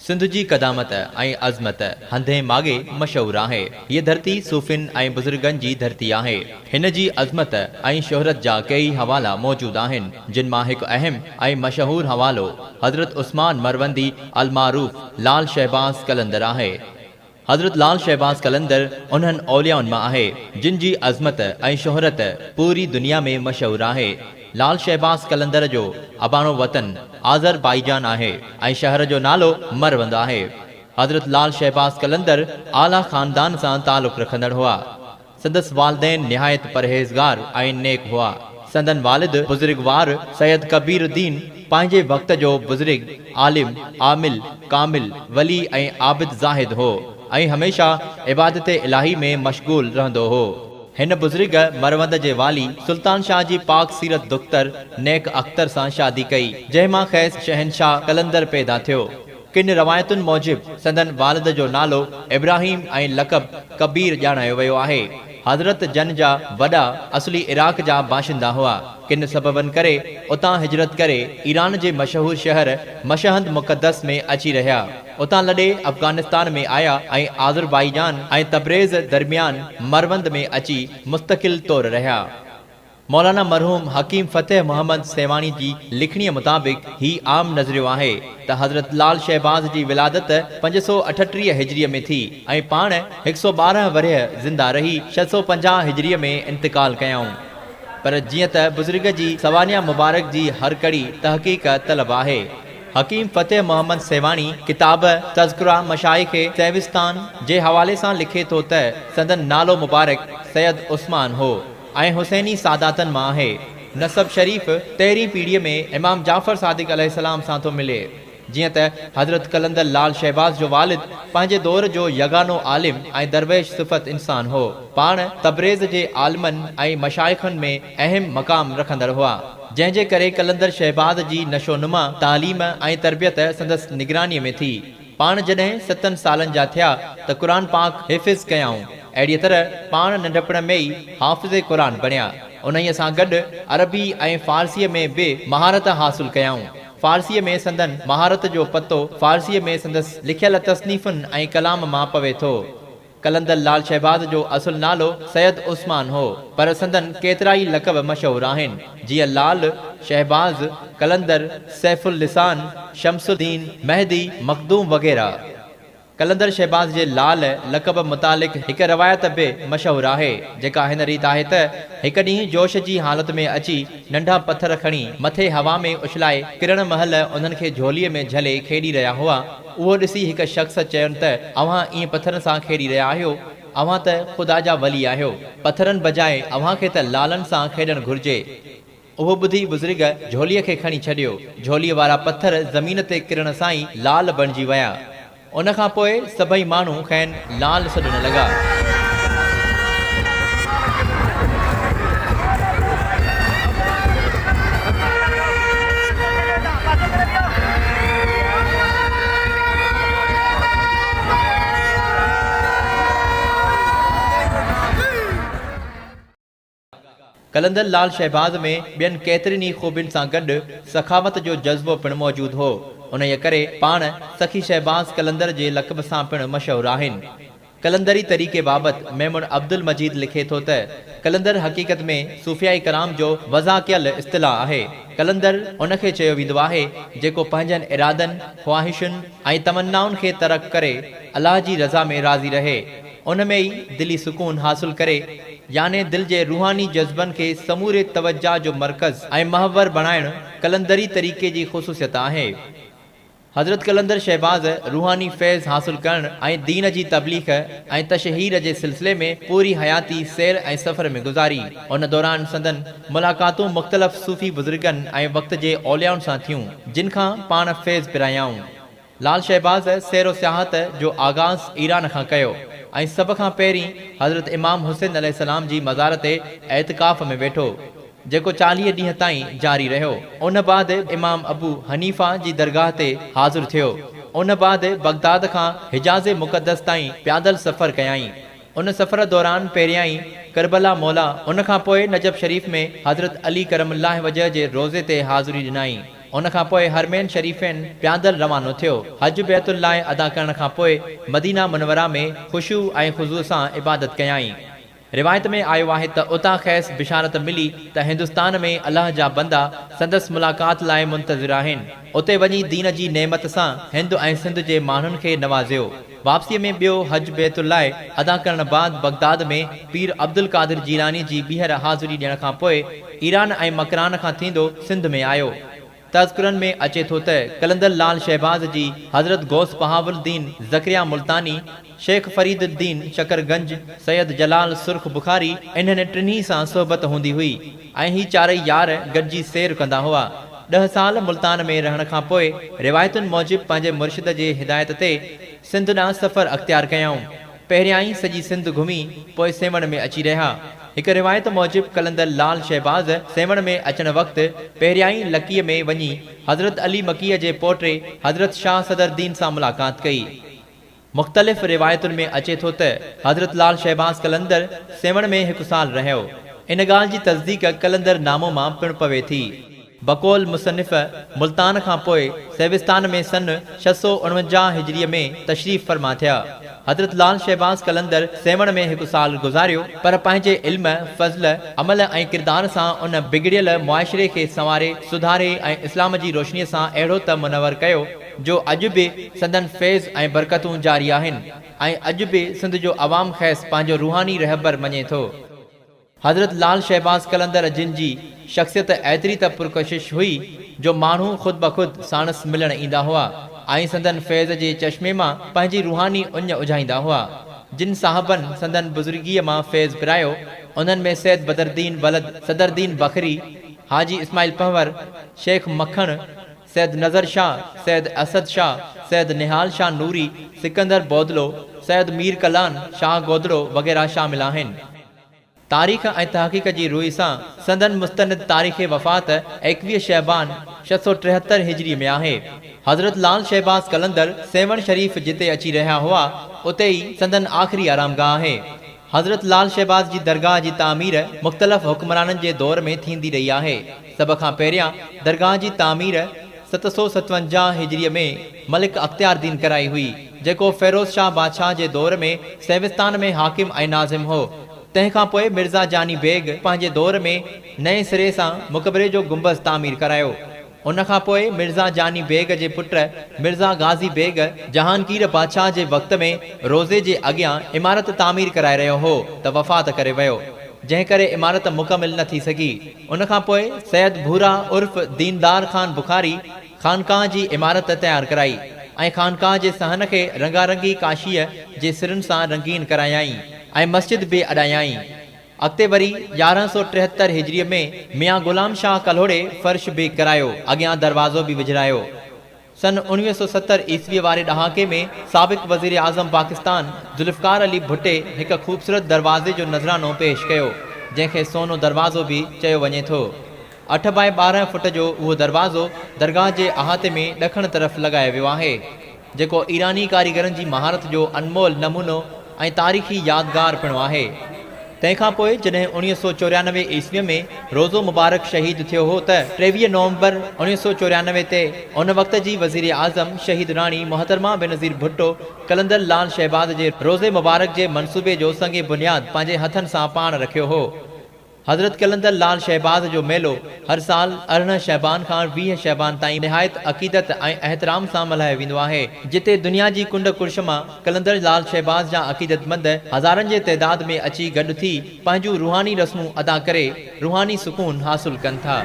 سنڌ جي قدامت ۽ عظمت هنڌين ماڳي مشهور آهي. هيء ڌرتي صوفين ۽ بزرگن جي ڌرتي آهي. هن جي عظمت ۽ شهرت جا ڪيئي حوالا موجود آهن، جن مان هڪ اهم ۽ مشهور حوالو حضرت عثمان مروندي المعروف لال شهباز قلندر آهي. حضرت لال شهباز قلندر انهن اوليائن مان آهي، جن جي عظمت ۽ شهرت پوري دنيا ۾ مشهور آهي. لال شهباز قلندر جو اباڻو وطن آذربائيجان آهي ۽ شهر جو نالو مروند آهي. حضرت لال شهباز قلندر اعليٰ خاندان سان تعلق رکندڙ هئا. سندس والدين نهايت پرهيزگار ۽ نيڪ هئا. سندن والد بزرگوار سيد ڪبير الدين پنهنجي وقت جو بزرگ، عالم، عامل، ڪامل، ولي ۽ عابد زاهد هو ۽ هميشه عبادت الاهي ۾ مشغول رهندو هو. هن بزرگ مروند جي والي سلطان شاهه جي پاڪ سيرت دختر نيڪ اختر سان شادي ڪئي، جنهن مان کيس شهنشاهه قلندر پيدا ٿيو. ڪن روايتن موجب سندن والد جو نالو ابراهيم ۽ لقب ڪبير ڄاڻايو ويو آهي. حضرت جن جا وڏا اصلي عراق جا باشندا هئا. ڪن سببن ڪري اتان هجرت ڪري ايران جي مشهور شهر مشهند مقدس ۾ اچي رهيا. اتان لڏي افغانستان ۾ آيا ۽ آذربائيجان ۽ تبريز درميان مروند ۾ اچي مستقل طور رهيا. مولانا مرحوم حڪيم فتح محمد سيوهاڻي جي لکڻيء مطابق هي عام نظريو آهي ته حضرت لال شهباز جي ولادت 538 هجريء ۾ ٿي ۽ پاڻ 112 ورهيه زنده رهي 650 هجريء ۾ انتقال ڪيائون. پر جيئن ته بزرگ جي سوانح مبارڪ جي هر ڪڙي تحقيق طلب آهي. حڪيم فتح محمد سيوهاڻي ڪتاب تذڪره مشائخ سيوستان جي حوالي سان لکي ٿو ته سندن نالو مبارڪ سيد عثمان هو. ۽ حسيني ساداتن مان آهي. نسب شريف تيرهين پيڙهيء ۾ امام جعفر صادق عليه السلام سان ٿو ملي. جيئن ته حضرت قلندر لال شهباز جو والد پنهنجي دور جو يگانو عالم ۽ درويش صفت انسان هو. پاڻ تبريز جي عالمن ۽ مشائخن ۾ اهم مقام رکندڙ هئا. جنهن جي ڪري قلندر شهباز جي نشونما، تعليم ۽ تربيت سندس نگرانيء ۾ ٿي. پاڻ جڏهن ستن سالن جا ٿيا ته قرآن پاڪ حفظ ڪيائون. اهڙيء طرح پاڻ ننڍپڻ ۾ ئي حافظ قرآن بڻيا. انهيء سان گڏ عربي ۽ فارسيء ۾ به مهارت حاصل ڪيائون. فارسيء ۾ سندن مهارت جو پتو فارسيء ۾ سندس لکيل تصنيفن ۽ ڪلام مان پوي ٿو. قلندر لال شهباز جو اصل نالو سيد عثمان هو، پر سندن ڪيترائي لقب مشهور آهن، جيئن لال، شهباز، قلندر، سيف اللسان، شمس الدين، مهدي، مخدوم وغيره. قلندر شهباز جي لال لقب متعلق هڪ روايت به مشهور آهي، جيڪا هن ريت آهي ته، هڪ ڏينهن جوش جي حالت ۾ اچي ننڍا پٿر کڻي مٿي هوا ۾ اڇلائي ڪرڻ مهل انهن کي جهوليء ۾ جهلي کيڏي رهيا هئا، اهو ڏسي هڪ شخص چين ته اوهان ائين پٿرن سان کيڏي رهيا آهيو، اوهان ته خدا جا ولي آهيو، پٿرن بجاء اوهان کي ته لالن سان کيڏڻ گهرجي. اهو ٻڌي بزرگ جهوليء کي کڻي ڇڏيو. جهوليء وارا پٿر زمين تي ڪرڻ سان ئي لال بڻجي ويا. ان کان پوء سڀئي ماڻهو کين لال سڏڻ لڳا. قلندر لال شهباز ۾ ٻين ڪيترين ئي خوبين سان گڏ سخاوت جو جذبو پڻ موجود هو. انهيء ڪري پاڻ سخي شهباز قلندر جي لقب سان پڻ مشهور آهن. قلندري طريقي بابت ميمڻ عبدالمجيد لکي ٿو ته، قلندر حقيقت ۾ صوفياء ڪرام جو وضع ڪيل اصطلاح آهي. قلندر ان کي چيو ويندو آهي، جيڪو پنهنجن ارادن، خواهشن ۽ تمنائن کي ترڪ ڪري الله جي رضا ۾ راضي رهي. ان ۾ ئي دلي سڪون حاصل ڪري، يعني دل جي روحاني جذبن کي سموري توجه جو مرڪز ۽ محور بڻائڻ قلندري طريقي جي خصوصيت آهي. حضرت قلندر شهباز روحاني فيض حاصل ڪرڻ ۽ دين جي تبليغ ۽ تشهير جي سلسلي ۾ پوري حياتي سير ۽ سفر ۾ گذاري. ان دوران سندن ملاقاتون مختلف صوفي بزرگن ۽ وقت جي اوليائن سان ٿيون، جن کان پاڻ فيض پرايائون. لال شهباز سير و سياحت جو آغاز ايران کان ڪيو ۽ سڀ کان پهرين حضرت امام حسين عليه السلام جي مزار تي اعتڪاف ۾ ويٺو، جيڪو 40 ڏينهن تائين جاري رهيو. ان بعد امام ابو حنيفه جي درگاهه تي حاضر ٿيو. ان بعد بغداد کان حجاز مقدس تائين پيادل سفر ڪيائين. ان سفر دوران پهريائين ڪربلا مولا، ان کان پوء نجف شريف ۾ حضرت علي ڪرم الله وجه جي روضي تي حاضري ڏنائين. ان کان پوء حرمين شريفين پيادل روانو ٿيو. حج بيت الله ادا ڪرڻ کان پوء مدينه منوره ۾ خشوع ۽ خضوع سان عبادت ڪيائين. روايت ۾ آيو آهي ته اتان کيس بشارت ملي ته هندستان ۾ الله جا بندا سندس ملاقات لاء منتظر آهن. اتي وڃي دين جي نعمت سان هند ۽ سنڌ جي ماڻهن کي نوازيو. واپسيء ۾ ٻيو حج بيت الله ادا ڪرڻ بعد بغداد ۾ پير عبدالقادر جيلاني جي ٻيهر حاضري ڏيڻ کان پوء ايران ۽ مڪران کان ٿيندو سنڌ ۾ آيو. تذڪرن ۾ اچي ٿو ته قلندر لعل شهباز جي حضرت غوث بهاوالدين زڪريا ملتاني، شيخ فريد الدين شڪر گنج، سيد جلال سرخ بخاري انهن ٽنهي سان صحبت هوندي هئي ۽ هي چارئي يار گڏجي سير ڪندا هئا. ڏهه سال ملتان ۾ رهڻ کان پوء روايتن موجب پنهنجي مرشد جي هدايت تي سنڌ ڏانهن سفر اختيار ڪيائون. پهريائين سڄي سنڌ گهمي پوء سيوهڻ ۾ اچي رهيا. هڪ روايت موجب قلندر لعل شهباز سيوهڻ ۾ اچڻ وقت پهريائين لڪيء ۾ وڃي حضرت علي مڪيء جي پوٽي حضرت شاهه صدر الدين سان ملاقات ڪئي. مختلف روايتن ۾ اچي ٿو ته حضرت لعل شهباز قلندر سيوهڻ ۾ هڪ سال رهيو. ان ڳالهه جي تصديق قلندر نامو مان پڻ پوي ٿي. بقول مصنف، ملتان کان پوء سيوستان ۾ سن 649 هجريء ۾ تشريف فرما ٿيا. حضرت لعل شهباز قلندر سيوهڻ ۾ هڪ سال گذاريو، پر پنهنجي علم، فضل، عمل ۽ ڪردار سان ان بگڙيل معاشري کي سنواري، سڌاري ۽ اسلام جي روشنيء سان اهڙو ته منور ڪيو، جو اڄ به سندن فيض ۽ برڪتون جاري آهن ۽ اڄ به سنڌ جو عوام کيس پنهنجو روحاني رهبر مڃي ٿو. حضرت لعل شهباز قلندر جن جي شخصيت ايتري ته پرڪشش هئي جو ماڻهو خود بخود ساڻس ملڻ ايندا هئا ۽ سندن فيض جي چشمي مان پنهنجي روحاني اڃ اجهائيندا هئا. جن صاحبن سندن بزرگيء مان فيض پرايو، انهن ۾ سيد بدرالدين ولد صدرالدين بکري، حاجي اسماعيل پنهور، شيخ مکڻ، سيد نظر شاهه، سيد اسد شاهه، سيد نهال شاهه نوري، سڪندر بودلو، سيد مير ڪلان شاهه گودڙو وغيره شامل آهن. تاريخ ۽ تحقيق جي روء سان سندن مستند تاريخ وفات 21 شعبان 673 هجري ۾ آهي. حضرت لعل شهباز قلندر سيوهڻ شريف جتي اچي رهيا هئا، اتي ئي سندن آخري آرامگاهه آهي. حضرت لعل شهباز جي درگاهه جي تعمير مختلف حڪمرانن جي دور ۾ ٿيندي رهي آهي. سڀ کان پهريان درگاهه جي تعمير 757 هجريء ۾ ملڪ اختيار الدين ڪرائي هئي، جيڪو فيروز شاهه بادشاهه جي دور ۾ سيوستان ۾ حاڪم ۽ ناظم هو. تنهن کان پوء مرزا جاني بيگ پنهنجي دور ۾ نئين سري سان مقبري جو گنبذ تعمير ڪرايو. ان کان پوء مرزا جاني بيگ جي پٽ مرزا غازي بيگ جهانگير بادشاهه جي وقت ۾ روضي جي اڳيان عمارت تعمير ڪرائي رهيو هو ته وفات ڪري ويو، جنهن ڪري عمارت مڪمل نه ٿي سگهي. ان کان پوء سيد ڀورا عرف ديندار خان بخاري خانقاهه جي عمارت تيار ڪرائي ۽ خانقاهه جي صحن کي رنگارنگي ڪاشيء جي سرن سان رنگين ڪرايائين ۽ مسجد به اڏايائين. اڳتي وري 1173 هجريء ۾ ميان غلام شاهه ڪلهوڙي فرش به ڪرايو، اڳيان دروازو به وجهرايو. سن 1970 عيسويء واري ڏهاڪي ۾ سابق وزيراعظم پاڪستان ذوالفقار علي ڀٽي هڪ خوبصورت دروازي جو نذرانو پيش ڪيو، جنهن کي سونو دروازو به چيو وڃي ٿو. اٺ باء 12 فٽ جو اهو دروازو درگاهه جي احاطي ۾ ڏکڻ طرف لڳايو ويو آهي، جيڪو ايراني ڪاريگرن جي مهارت جو انمول نمونو ۽ تاريخي يادگار پڻ آهي. تنهن کان پوء جڏهن 1994 عيسويء ۾ روضو مبارڪ شهيد ٿيو هو ته 23 نومبر 1994 تي ان وقت جي وزير اعظم شهيد راڻي محترمه بينظير ڀٽو قلندر لعل شهباز جي روضي مبارڪ جي منصوبي جو سنگ بنياد پنهنجي هٿن سان پاڻ رکيو هو. حضرت قلندر لعل شهباز جو ميلو هر سال 18 شعبان کان 20 شعبان تائين نهايت عقيدت ۽ احترام سان ملهايو ويندو آهي، جتي دنيا جي ڪنڊ ڪڙڇ مان قلندر لعل شهباز جا عقيدتمند هزارن جي تعداد ۾ اچي گڏ ٿي پنهنجون روحاني رسمون ادا ڪري روحاني سڪون حاصل ڪن ٿا.